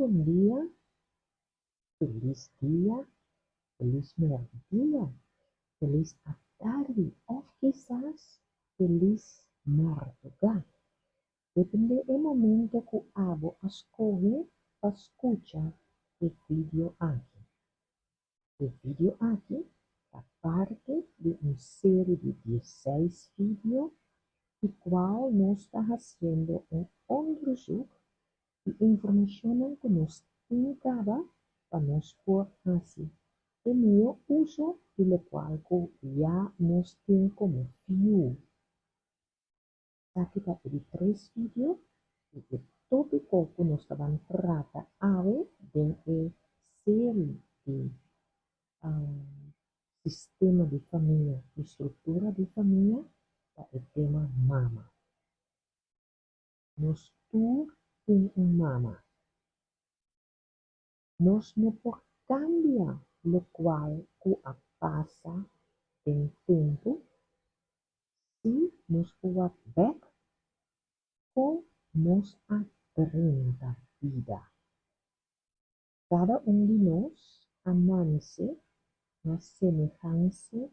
Bon dia, felis dia, felis merdia, felis atardi òf kisas felis mardugá. Dependé e momento ku abo a skohe pa skucha e video aki. E video aki ta parti di un seri di diesseis video di kual nos ta hasiendo un onderzoek di informashonnan ku nos tin kaba pa nos por hasi e mihó uso di lokual ku ya nos tin komo fiu. Esaki ta e di tres video i e tópiko ku nos ta ban trata awe den e seri di sistema di famia i struktura di famia ta e tema mama. Nos tur tin un mama. Nos no por kambia lokual ku a pasa den tempu, si nos por wak bèk kon nos a drenta bida. Kada un di nos a nanse na semehansa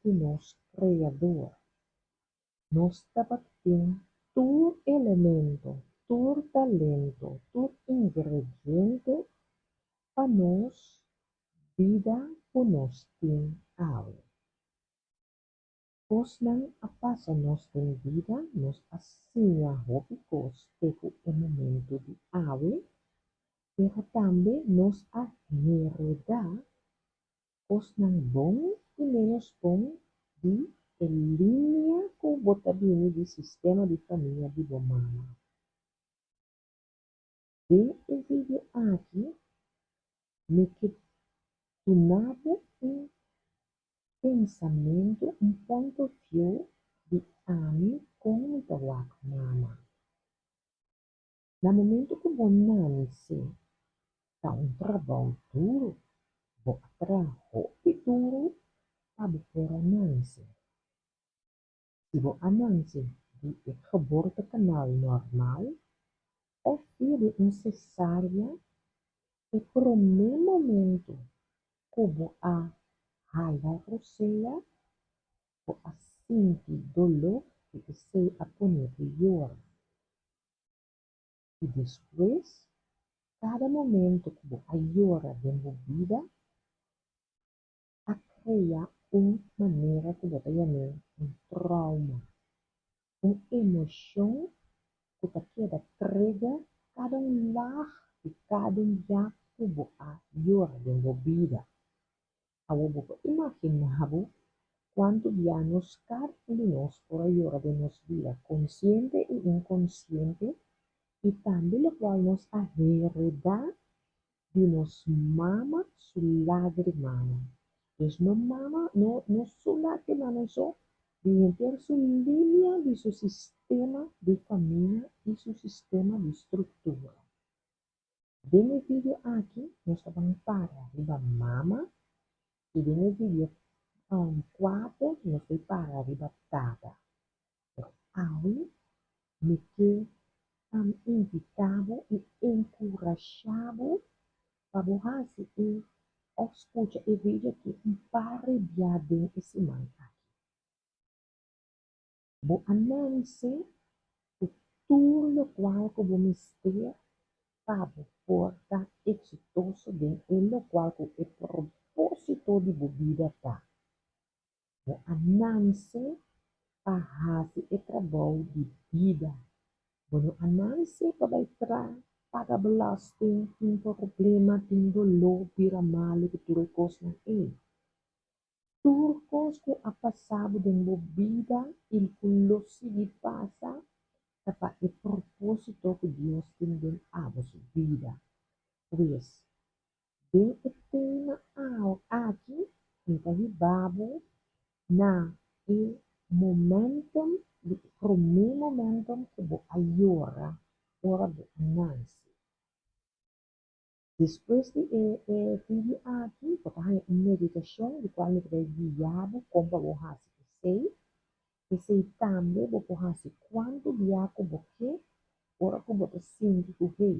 di nos Kreador. Nos tabatin tur elemento, tur talento, tur ingrediente pa nos bida ku nos tin awe. Kosnan a pasa nos den bida, nos a siña hopi kos te ku e momento di awe, pero tambe nos a heredá kosnan bon i ménos bon di e linia ku bo ta bini di sistema di famia di bo mama. Den e video aki mi ke duna bo un pensamentu, un point of view di ami kon mi ta wak mama. Na momento ku bo nanse ta un trabou duru, bo a traha hopi duru pa bo por a nanse. Si bo a nanse di e geboortekanal normal òf via di un sesaria, e promé momento ku bo a hala rosea, bo a sinti doló i esei a pone bo yora. I despues, kada momento ku bo a yora den bo bida, a krea un manera ku bo ta yam'é un trauma, un emoshon ku ta keda trigger kada un lag di kada un bia ku bo a yora den bo bida. Awor bo por imaginá bo kuantu bia nos kada un di nos por a yora den nos bida, konsiente i inkonsiente, i tambe lokual nos a heredá di nos mama su lágrimanan. Dus no mama, no no su lágrimanan so, di henter su linia di su sistema di famia i su sistema di struktura. Den e video aki nos ta ban para riba mama i den e video kuater nos bai para riba tata. Pero awe mi ke invitá bo i enkurashá bo pa bo hasi e òf skucha e video aki un par di bia den e siman aki. Bo a nanse ku tur lokual ku bo mester pa bo por ta eksitoso den e lokual ku e propósito di bo bida ta. Bo a nanse pa hasi e trabou di bida. Bo no a nanse pa bai traha, paga belasting, tin problema, tin doló, bira malu ku tur e kosnan ei. Tur kos ku a pasa bo den bo bida i ku lo sigui pasa ta pa e propósito ku Dios tin den abo su bida. Pues, den e tema aki mi ta hiba bo na e momentum di e promé momentum ku bo a yora ora bo a nanse. Despues di e e video aki bo ta haña un meditashon di kual mi ta bai guia bo kon pa bo hasi esei. Esei tambe bo por hasi kuantu bia ku bo ke ora ku bo ta sinti ku hey,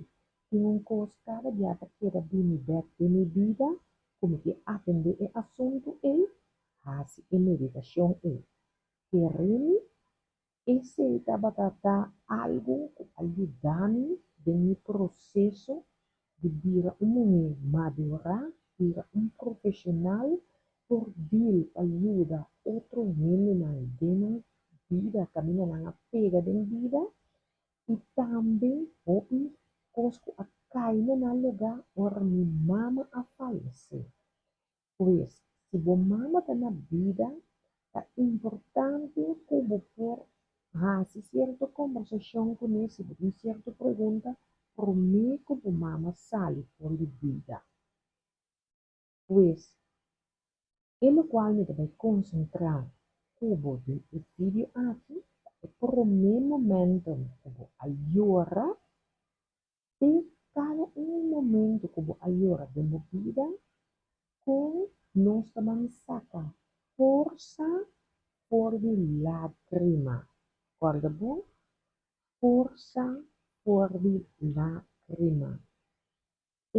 Tin un kos kada bia ta keda bini bèk den mi bida ku mi ke atendé e asuntu ei, hasi e meditashon ei. Kere mi, esei tabata ta algu ku a yuda mi den mi proseso di bira un muhé madurá, bira un profeshonal por dil pa yuda otro hendenan den nan bida kaminda nan a pega den bida i tambe hopi kos ku a kai na nan lugá ora mi mama a fayesé. Pues, si bo mama ta na bida, ta importante ku bo por hasi sierto kombersashon kuné si bo tin sierto pregunta promé ku bo mama sali for di bida. Pues, e lokual mi ta bai konsentrá ku bo den e video aki ta e promé momento ku bo a yora te kada un momento ku bo a yora den bo bida, kon nos ta ban saka forsa for di lágrima. Kòrda bon, forsa for di lágrima.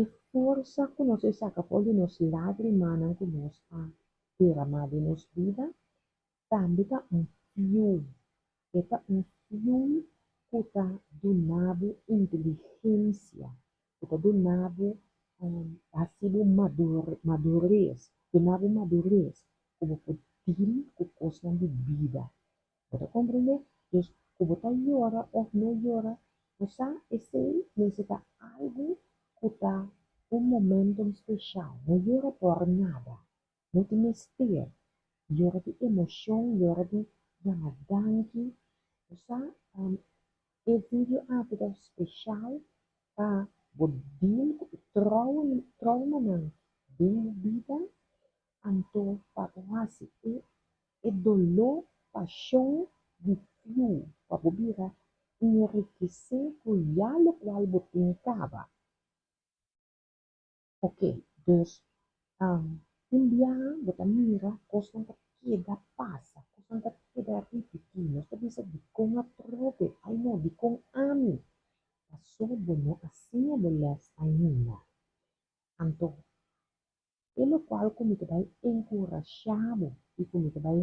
E forsa ku nos e saka for di nos lágrimanan ku nos a deramá den nos bida tambe ta un fuel. E ta un fuel ku ta duna bo inteligensia, ku ta duna bo hasi bo madures, duna bo madures ku bo por deal ku kosnan di bida. Bo ta komprendé? Dus ku bo ta yora òf no yora, bo sa esei mester ta algu ku ta un momentum speshal. No yora por nada. No tin mester. Yora di emoshon, yora di yama danki. Bo sa, e video aki ta speshal pa bo deal ku e troumanan den bo bida, anto pa bo hasi e E doló, pashon di fiu pa bo bira enrikesé ku ya lokual bo tin kaba. Ok, dus tin biaha bo ta mira kosnan ta keda pasa, kosnan ta keda ripití. Nos ta bisa dikon atrobe? Ai no, dikon ami? Paso bo no a siña bo lès ainda. Anto E lokual ku mi ta bai enkurashá bo i ku mi ta bai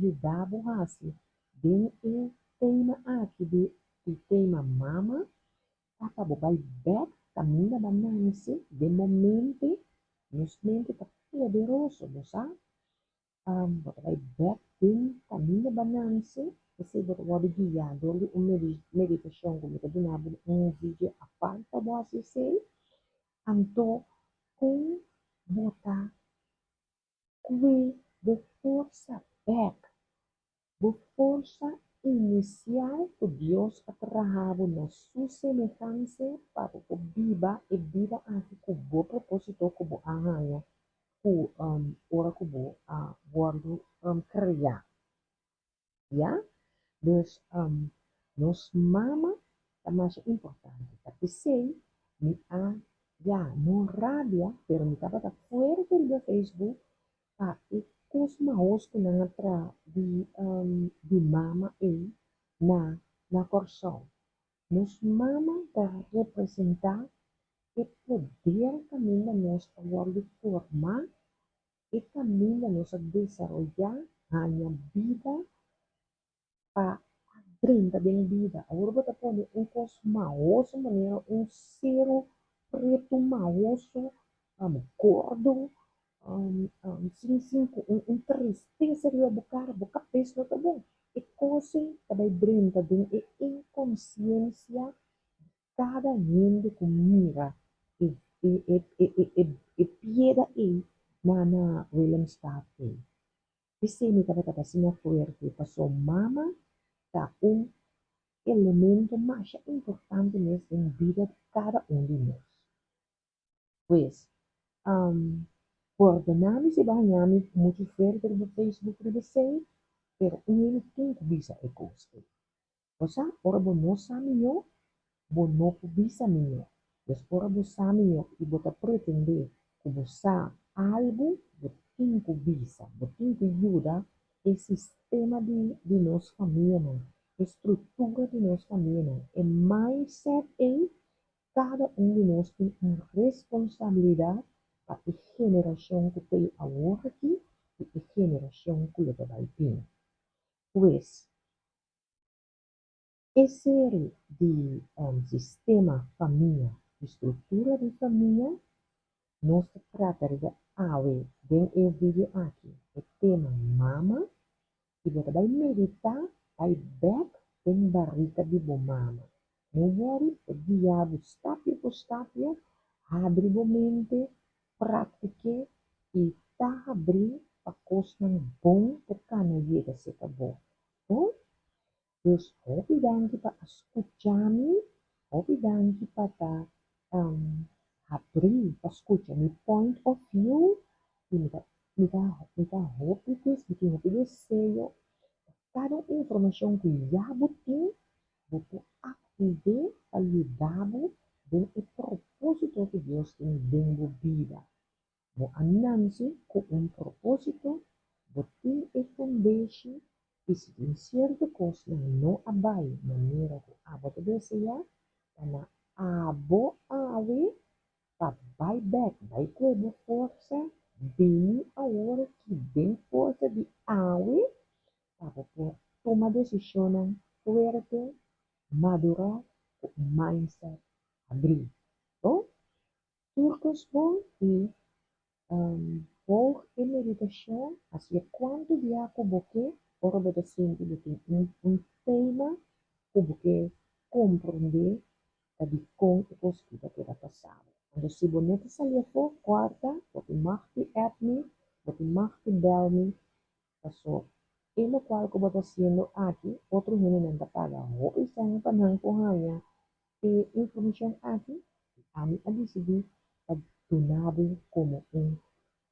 yuda bo hasi den e tema aki di di tema mama ta pa bo bai bèk kaminda bo a nanse den bo mente, nos mente ta poderoso, bo sa. Bo ta bai bèk den kaminda bo a nanse, esei bo ta wòrdu guiá dor di un meditashon ku mi ta duna bo un video apart pa bo hasi esei. Anto kon bo ta kue bo forsa bèk, bo forsa inisial ku Dios a traha bo na su semehanse pa bo por biba e bida aki ku bo propósito ku bo a haña ku ora ku bo a wòrdu kreá? Ya? Dus nos mama ta masha importante. Ta p'esei mi a, ya, no rabia, pero mi tabata fuerte riba Facebook pa e kos mahos ku nan a traha di di mama ei na na Kòrsou. Nos mama ta representá e poder kaminda nos a wòrdu formá E kaminda nos a desaroyá, haña bida pa a drenta den bida. Awor bo ta pone un kos mahoso manera un seru pretu mahoso, gordo, sin sin ku un tristesa riba bo kara, bo kabes no ta bon. E kos ei ta bai drenta den e inkonsiensia Kada hende ku mira e e pieda ei na na Willemstad ei. P'esei mi tabata ta asina fuerte, paso mama ta un elemento masha importante mes den bida di kada un di nos. Pues, pordona mi si bo a haña mi muchu fuerte riba Facebook riba esei, pero un hende tin ku bisa e kos ei. Bo sa, ora bo no sa mihó, bo no por bisa mihó. Pues ora bo sa mihó i bo ta pretendé ku bo sa algu, bo tin ku bisa, bo tin ku yuda e sistema di di nos famianan, e struktura di nos famianan, e mindset ei. Kada un di nos tin un responsabilidat pa e generashon ku t'ei awor aki i e generashon ku lo ta bai bini. Pues, e seri di sistema famia i struktura di famia nos ta trata riba awe den e video aki e tema mama i bo ta bai meditá bai bèk den barika di bo mama. No wòri, e guia bo stapia por stapia, habri bo mente, praktik'é i ta habrí pa kosnan bon por kana yega serka bo. Bon? Dus hopi danki pa a skucha mi, hopi danki pa ta habrí pa skucha mi point of view i mi ta mi ta mi ta hopi mi tin hopi deseo pa kada un informashon ku ya bo tin bo por aktiv'é pa yuda bo den e propósito ku Dios tin den bo bida. Bo a nanse ku un propósito, bo tin e fundeshi i si tin sierto kosnan no a bai manera ku abo ta deseá, ta na abo awe pa bai bèk, bai kue bo forsa, bini awor ki den forsa di awe pa bo por tuma desishonnan fuerte, madurá ku un mindset abrí. Bon? Tur kos bon i volg e meditashon hacié kuantu bia ku bo ke ora bo ta sinti bo tin un tema ku bo ke komprondé ta dikon e kos ki ta keda pasa bo. Anto si bo no ta sali afó kòrta bo tin mag di app mi, bo tin mag di bèl mi paso e lokual ku bo ta hasiendo aki otro hendenan ta paga hopi sèn pa nan por haña E informashon aki ami a disidí pa duna bo komo un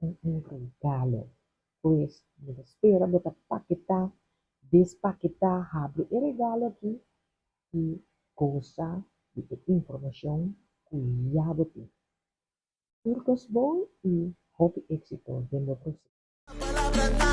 un regalo. Pues mi ta spera bo ta paketá, despaketá, habri e regalo aki i gosa di e informashon ku ya bo tin. Tur kos bon i hopi éksito den bo proseso.